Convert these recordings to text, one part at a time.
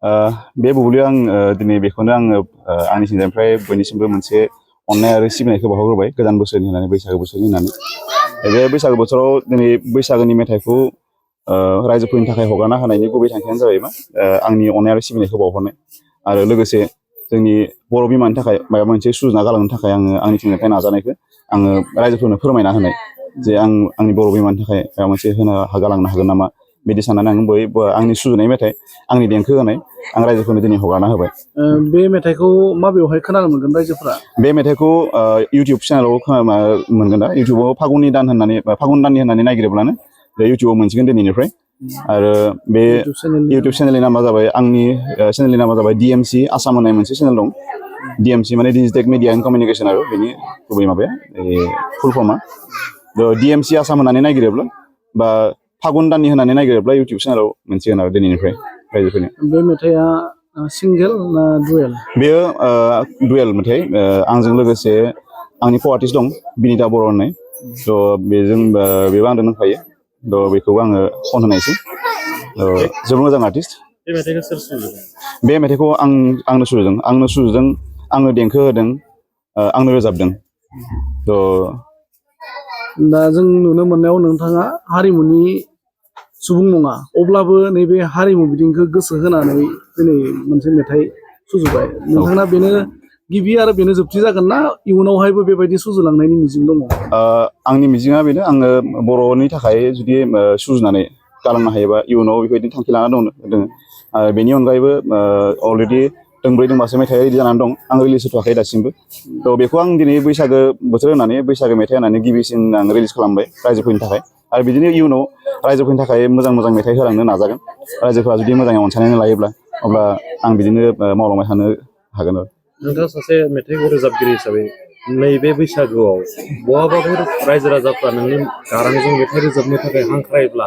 बे बुब्लियाव आं दिनै बेखौनो आङो आंनि सिंनिफ्राय बयनिसिमबो मोनसे अननाय आरो सिबिनायखौ बावहरबाय गोदान बोसोरनि होननानै बैसागो बोसोरनि होननानै बे बैसागो बोथोराव दिनै बैसागोनि मेथाइखौ रायजोफोरनि थाखाय हगारना होनायनि गुबै थांखियानो जाबाय मा आंनि अननाय आरो सिबिनायखौ बावहरनाय आरो लोगोसे जोंनि बर' बिमानि थाखाय माबा मोनसे सुजुना गालांनो थाखाय आङो आंनि थिंनिफ्राय नाजानायखौ आङो रायजोफोरनो फोरमायना होनाय जे आं आंनि बर' बिमानि थाखाय माबा मोनसे गालांनो हागोन नामा बिदि साननानै आं बयबो आंनि सुजुनाय मेथाइ आंनि देंखो होनाय आं रायजोफोरनो दिनै हगारना होबाय। बे मेथाइखौ माबेयावहाय खोनानो मोनगोन रायजोफोरा? बे मेथाइखौ इउटुब चेनेलाव मोनगोन दा इउटुबाव फागुननि दान होननानै फागुन दाननि होननानै नागिरोब्लानो बे इउटुबाव मोनसिगोन दिनैनिफ्राय आरो बे इउटुब चेनेलनि नामा जाबाय आंनि चेनेलनि नामा जाबाय DMC आसाम होननाय मोनसे चेनेल दं। DMC माने डिजिटेल मिडिया एन्ड कमिउनिकेसन आरो बेनि गुबै माबाया फुल फर्मा DMC आसाम होननानै नागिरोब्ला बा फागुन दाननि होननानै नागिरोब्ला इउटुब चेनेलाव मोनसिगोन आरो दिनैनिफ्राय रायजोफोरनि। बे मेथाइआ सिंगेल ना डुएल? बेयो डुएल मेथाइ आंजों लोगोसे आंनि को-आर्टिस्ट दं बिनिता बर' होननाय बेजों बेबो आंजों दंफायो बेखौबो आङो खन होनायसै जोबोद मोजां आर्टिस्ट। बे मेथाइखौ सोर सुजुदों? बे मेथाइखौ आंनो सुजुदों आंनो देंखो होदों आंनो रोजाबदों। दा जों नुनो मोननायाव नोंथाङा हारिमुनि सुबुं नङा अब्लाबो नैबे हारिमु बिथिंखौ गोसो होनानै दिनै मोनसे मेथाइ सुजुबाय नोंथाङा बेनो गिबि आरो बेनो जोबथि जागोन ना इयुनावहायबो बेबायदि सुजुलांनायनि मिजिं दङ? आंनि मिजिङा बेनो आङो बर'नि थाखाय जुदि सुजुनानै गालांनो हायोबा इयुनाव बेबायदिनो थांखि लाना दङ बेनि अनगायैबो अलरेडि दोंब्रै दोंबासो मेथाइ रेडि जानानै दं आं रिलिज होथ'वाखै दासिमबो बेखौ आं दिनै बैसागो बोथोर होननानै बैसागो मेथाइ होननानै गिबिसिन आं रिलिज खालामबाय रायजोफोरनि थाखाय आरो बिदिनो इयुनाव रायजोफोरनि थाखाय मोजां मेथाइ होलांनो नाजागोन रायजोफोरा जुदि मोजाङै अनसायनानै लायोब्ला अब्ला आं बिदिनो मावलांबाय थानो हागोन आरो। नोंथाङा सासे मेथाइ रोजाबगिरि हिसाबै नैबे बैसागोआव बहाबाफोर रायजो राजाफ्रा नोंनि गारांजों मेथाइ रोजाबनो थाखाय हांख्रायोब्ला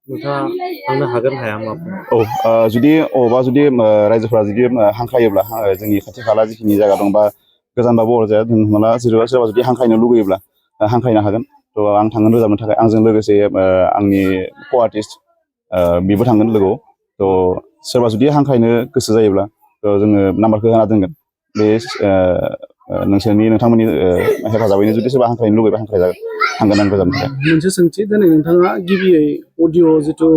नोंथाङा थांनो हागोन हाया मा? जुदि रायजोफोरा जुदि हांख्रायोब्ला जोंनि खाथि खाला जिखिनि जायगा दं बा गोजानबाबो अरजाया जोंहा सोरबा जुदि हांख्रायनो लुगैयोब्ला हांख्रायनो हागोन आं थांगोन रोजाबनो थाखाय आंजों लोगोसे आंनि को-आर्टिस्ट बेबो थांगोन लोगोआव सोरबा जुदि हांख्रायनो गोसो जायोब्ला जोङो नाम्बारखौ होना दोनगोन बे नोंथांमोननि हेफाजाबैनो जुदि सोरबा हांख्रायनो लुगैबा हांख्रायजागोन थांगोन आं रोजाबनो थाखाय। मोनसे सोंथि दिनै नोंथाङा गिबियै अडिअ जिथु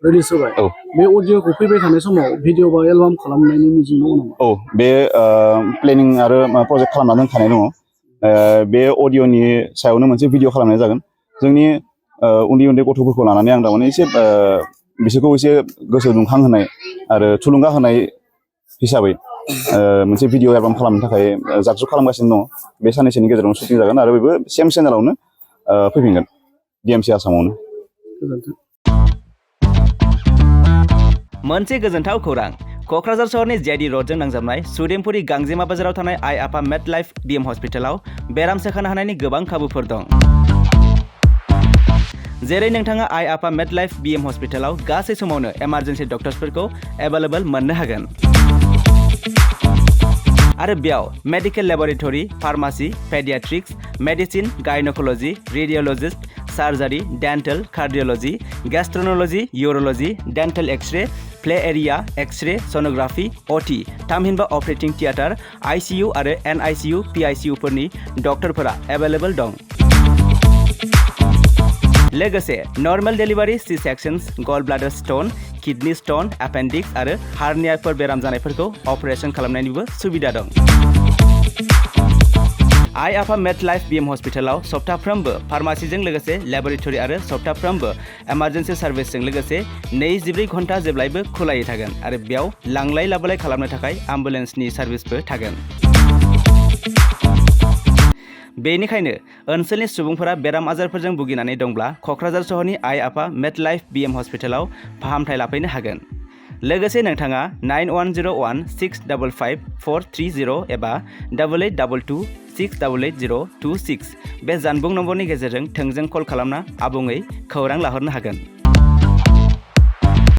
रिलिज होबाय बे अडिअखौ फैबाय थानाय समाव भिडिअ बा एलबाम खालामनायनि मिजिं दङ नामा? बे प्लेनिं आरो प्रजेक्ट खालामना दोनखानाय दङ बे अडिअनि सायावनो मोनसे भिडिअ खालामनाय जागोन जोंनि उन्दै उन्दै गथ'फोरखौ लानानै आं थारमाने एसे बिसोरखौ एसे गोसो दुंखांहोनाय आरो थुलुंगा होनाय हिसाबै मोनसे भिडिअ एलबाम खालामनो थाखाय जागजुग खालामगासिनो दङ बे साननैसोनि गेजेरावनो शुटिं जागोन आरो बेबो सेम चेनेलावनो फैफिनगोन DMC आसामावनो। मोनसे गोजोनथाव खौरां क'क्राझार सहरनि JD र'डजों नांजाबनाय सुदेमपुरि गांजेमा बाजाराव थानाय आइ आफा मेड लाइफ BM हस्पिटालाव बेराम सोखानो हानायनि गोबां खाबुफोर दं। जेरै नोंथाङा आइ आफा मेड लाइफ BM हस्पिटालाव गासै समावनो इमारजेन्सि डक्टर्सफोरखौ एभेलेबल मोननो हागोन आरो बेयाव medical laboratory pharmacy paediatrics medicine gynaecology radiologist surgery dental cardiology gastroenterology urology dental x ray play area x ray sonography OT थामहिनबा अपारेटिं थियेटार ICU आरो NICU PICU फोरनि डक्टरफोरा एभेलेबल दं। लोगोसे normal delivery C sections gall bladder stone kidney stone appendix आरो हार्नियाफोर बेराम जानायफोरखौ अपारेशन खालामनायनिबो सुबिदा दं। आइ आफा मेड लाइफ BM हस्पिटालाव सप्ताफ्रोमबो फार्मासिजों लोगोसे लेबरेटरि आरो सप्ताफ्रोमबो इमारजेन्सि सार्भिसजों लोगोसे 24 घन्टा जेब्लायबो खुलायै थागोन आरो बेयाव लांलाय लाबोलाय खालामनो थाखाय एम्बुलेन्सनि सार्भिसबो थागोन। बेनिखायनो ओनसोलनि सुबुंफोरा बेराम आजारफोरजों भुगिनानै दंब्ला क'क्राझार सहरनि आइ आफा मेड लाइफ BM हस्पिटालाव फाहामथाय लाफैनो हागोन। लोगोसे नोंथाङा 9101655430 एबा 8822688026 बे जानबुं नम्बरनि गेजेरजों थोंजों कल खालामना आबुङै खौरां लाहरनो हागोन।